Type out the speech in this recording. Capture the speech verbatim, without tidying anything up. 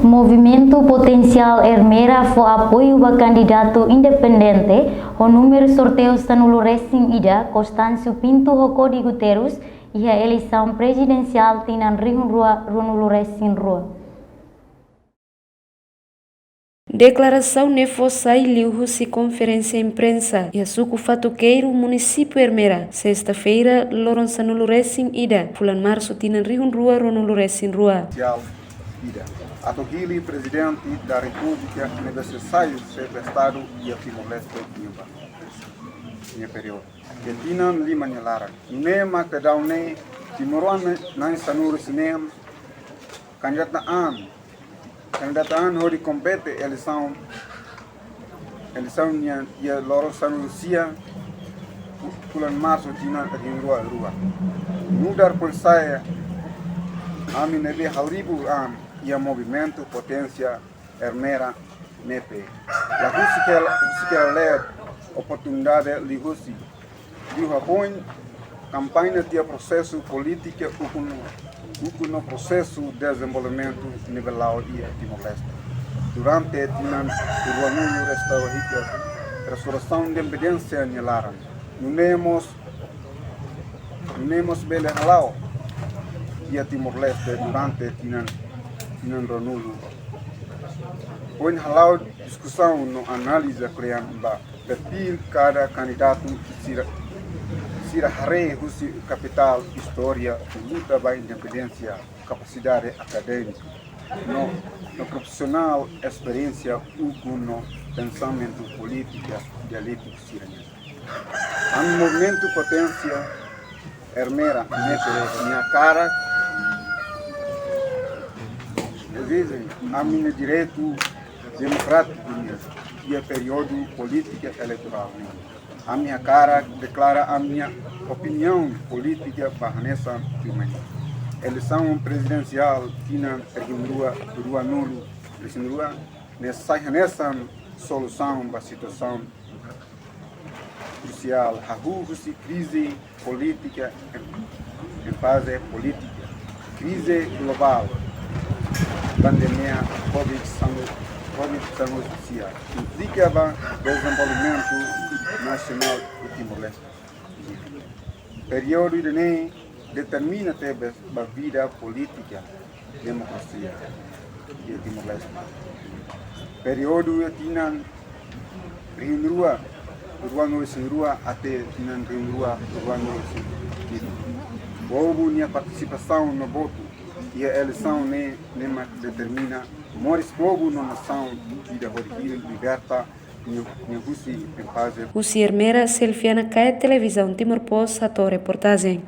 Movimentu Potensiál Ermera fó apoiu ba kandidatu independente ho númeru sorteiu sanulu resin ida, Constâncio Pinto ho kódigu terus, iha eleisaun prezidensiál tinan rihun rua ruanulu resin rua. Deklarasaun ne'e fó sai liuhusi konferénsia imprensa iha suku Fatukeiru, munisípiu Ermera, sesta-feira, loron sanulu resin ida, fulan marsu tinan rihun rua ruanulu resin rua. Sosiál ida. Atu hili Prezidente da Repúblika ne'ebé sei sai xefe Estadu iha Timor-Leste nian ba nia períodu. Iha tinan lima nia laran. Nune'e mak daudaun ne'e timoroan na'in sanulu resin neen kandidata an, kandidata an hodi kompete eleisaun, eleisaun nian iha loron sanulu sia, fu-, fulan marsu tinan rihun rua rua. Nu'udar pois sai ami ne'ebé ha'u ribur an iha Movimentu Potensiál Ermera ne'ebé la husik hela, husik hela lee oportunidade liuhusi, liu hafoin kampaña tiha prosesu polítika ukun, ukun no prosesu dezenvolvimentu ne'ebé la'o iha Timor-Leste. Durante tinan ruanulu resin rua hikas restorasaun independénsia nia laran. Nune'e mós, nune'e mós bele hala'o iha Timor-Leste durante tinan, tinan ruanulu. Foin hala'o diskusaun no análize kle'an ba perfíl kada kandidatu sira, sira haree husi kapitál istória luta ba independénsia, kapasidade akadémika no, no profisionál, esperiénsia ukun no pensamentu polítika dialétiku sira-nian. Ami Movimentu Potensiál Ermera ne'ebé nia hakarak ezije ami-nia direitu demokrátiku nian iha períodu polítika eleitorál nian. Ami hakarak deklara ami-nia opiniaun polítika ba hanesan tuirmai. Eleisaun prezidensiál tinan rihun rua ruanulu resin rua ne'e sai hanesan solusaun ba situasaun krusiál, hahú husi krize polítika, em-, impasse polítika, krize globál, pandemia Covid sanulu, Covid sanulu sia, implika ba dezenvolvimentu nasionál iha Timor-Leste. Períodu ida-ne'e determina tebes ba vida polítika demokrasia iha Timor-Leste. Períodu iha tinan rihun rua ruanulu resin rua até tinan rihun rua ruanulu resin hitu. Povu nia partisipasaun no votu iha eleisaun ne'e, ne'e mak determina moris povu no nasaun ida hodi hili liberta nia, nia husi impasse. Husi Ermera, Selfiana Kaia, Televizaun Timor Post, hato'o reportajen.